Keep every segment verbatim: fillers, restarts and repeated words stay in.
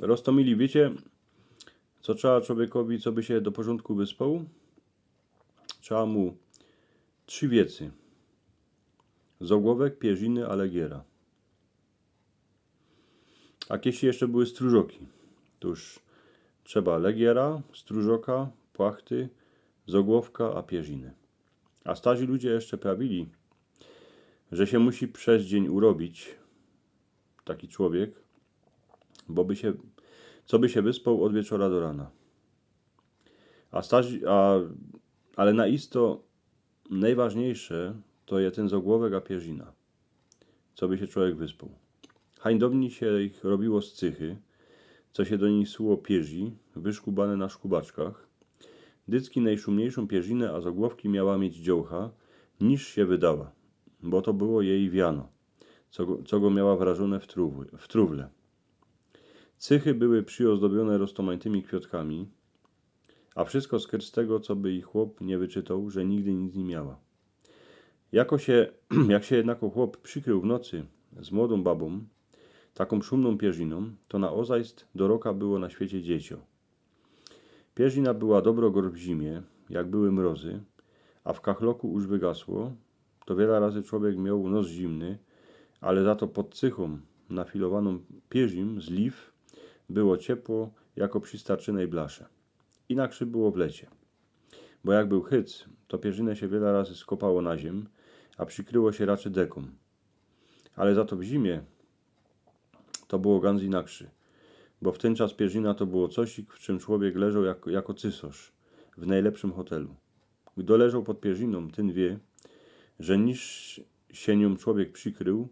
Roztomili, wiycie, co trzeba czowiekowi, coby sie do porzōndku wyspoł? Trzeba mu trzi wiecy. Zogłowek, pierziny, a legiera. A kejsi jeszcze były stróżoki. Tōż trzeba legiera, stróżoka, płachty, zogłowka, a pierziny. A starzi ludzie jeszcze prawili, że sie musi przez dziyń urobić taki człowiek, bo by sie, coby sie wyspoł ôd wieczora do rana. A starzi, a, ale na isto nojważniyjsze to je tyn zogłowek a pierzina, coby sie człowiek wyspoł. Hańdowni sie ich robiło z cychy, co sie do nij suło pierzi, wyszkubane na szkubaczkach. Dycki nojszumniyjszōm pierzinã a zogłowki miała mieć dziołcha, niż sie wydała, bo to było jeji wiano, co go, co go miała wrażōne w, trōw, w trōwle. Cychy były prziyozdobiōne roztomajtymi kwiotkami, a wszystko skryt z tego, coby ich chłop niy wyczytoł, że nigdy nic niy miała. Jako sie, jak sie jednako chłop przikrył w nocy z młodōm babōm, takōm szumnōm pierzinōm, to na ôzajst do roka było na świecie dzieciō. Pierzina była dobro gorb w zimie, jak były mrozy, a w kachloku już wygasło, to wiela razy człowiek mioł nos zimny, ale za to pod cychōm nafilowanōm pierzim z liw było ciepło, jako przi starczynej blasze. Inakszy było w lecie. Bo jak był hyc, to pierzinã sie wiela razy skopało na ziem, a przikryło sie raczy dekōm. Ale za to w zimie to było gans inakszy, bo w tyn czas pierzina to było cosik, w czym człowiek leżoł jak, jako cysŏrz w nojlepszym hotelu. Kto leżoł pod pierzinōm, tyn wiy, że niż sie niōm człowiek przikrył,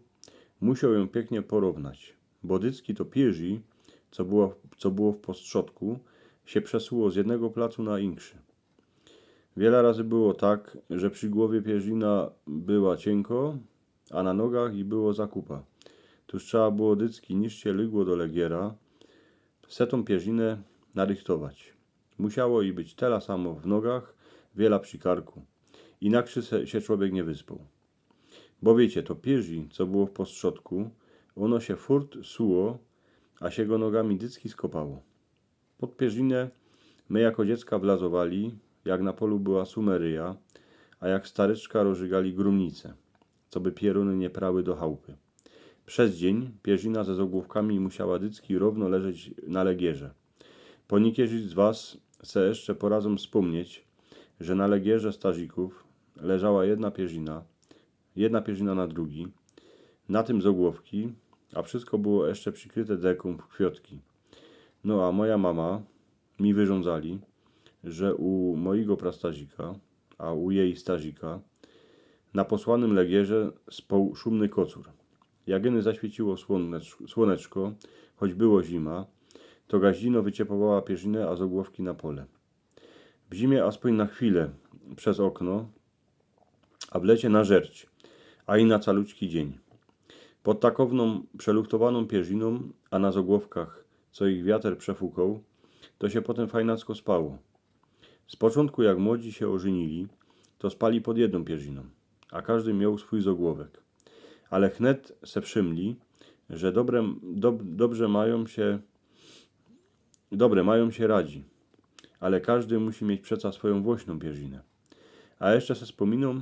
musioł jōm piyknie porownać, bo dycki to pierzi, co było, co było w postrzodku, sie przesuło z jednego placu na inkszy. Wiela razy było tak, że przi głowie pierzina była ciynko, a na nogach i było zakupa. Tōż trzeba było dycki, niż sie lygło do legiera, se tōm pierzinã narychtować. Musiało i być tela samo w nogach, wiela przi karku. Inakszy se, sie człowiek niy wyspoł. Bo wiycie, to pierzi, co było w postrzodku, ôno sie furt suło, a sie go nogami dycki skopało. Pod pierzinã my jako dziecka wlazowali, jak na polu była sumeryja, a jak stareczka rozżygali grōmnice, coby pierōny niy prały do chałpy. Przez dziyń pierzina ze zogłowkami musiała dycki rōwno leżeć na legierze. Bo niykerzy z was se jeszcze poradzōm spōmnieć, że na legierze starzikōw leżała jedna pierzina, jedna pierzina na drugi, na tym zogłowki, a wszystko było jeszcze przikryte dekōm w kwiotki. No a moja mama mi wyrządzali, że u mojigo prastarzika, a u jeji starzika, na posłanym legierze społ szumny kocur. Jak jeny zaświeciło słonecz-, słoneczko, choć było zima, to gaździno wyciepowała pierzinã a zogłowki na pole. W zimie aspōń na chwilã przez ôkno, a w lecie na żerć, a i na caluczki dziyń. Pod takowną przeluchtowaną pierziną, a na zogłowkach, co ich wiater przefukał, to sie potym fajnacko spało. Z poczōntku, jak młodzi sie ôżynili, to spali pod jedną pierziną, a kożdy mioł swōj zogłowek. Ale chnet se przymli, że dobre, dob-, dobrze majōm sie, dobre majōm sie radzi, ale kożdy musi mieć przeca swojōm włosną pierzinã. A jeszcze se spōminōm,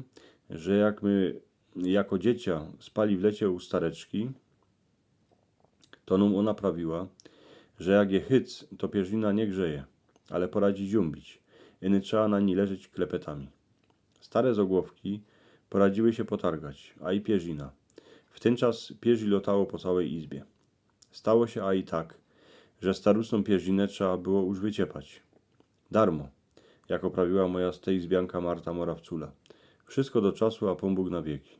że jak my jako dziecia spali w lecie u stareczki, to nōm ôna prawiła, że jak je chyc, to pierzina niy grzeje, ale poradzi dziōmbić, iny trzeba na nij leżeć klepetami. Stare zogłowki poradziły sie potargać, a i pierzina. W tyn czas pierzi lotało po cołkij izbie. Stało sie a i tak, że starusnōm pierzinã trzeba było już wyciepać. Darmo, jako prawiła moja stejzbianka Marta Morawcula. Wszystko do czasu, a Pōn Bōg na wieki.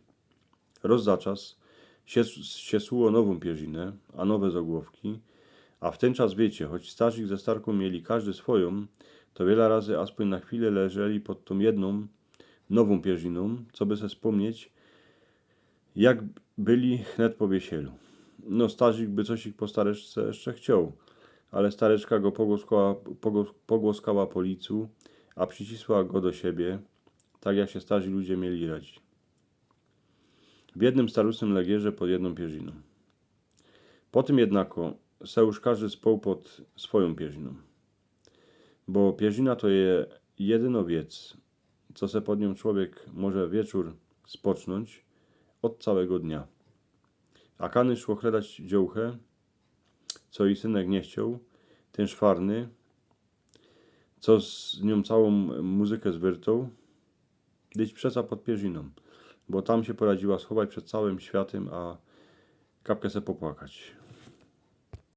Roz za czas sie, sie suło nowōm pierzinã, a nowe zogłowki, a w tyn czas, wiycie, choć starzik ze starkōm mieli kożdy swojōm, to wiela razy aspōń na chwilã leżeli pod tōm jednōm nowōm pierzinōm, coby se spōmnieć, jak byli chnet po wiesielu. No, starzik by cosik po stareczce jeszcze chcioł, ale stareczka go pogłaskała, pogłos-, pogłaskała po licu, a przycisła go do siebie, tak jak sie starzi ludzie mieli radzić. W jednym starusnym legierze pod jednōm pierzinōm. Potym jednako se już kożdy społ pod swojōm pierzinyōm. Bo pierzina to je jedyno wiec, co se pod niōm czowiek może wieczōr spocznōńć ôd cołkigo dnia. A kany szło chledać dziołchã, co ji synek niy chcioł, tyn szwarny, co z niōm cołkõ muzykã zwyrtoł, dyć przeca pod pierzinōm, bo tam sie poradziła schować przed cołkym światym, a kapkã se popłakać.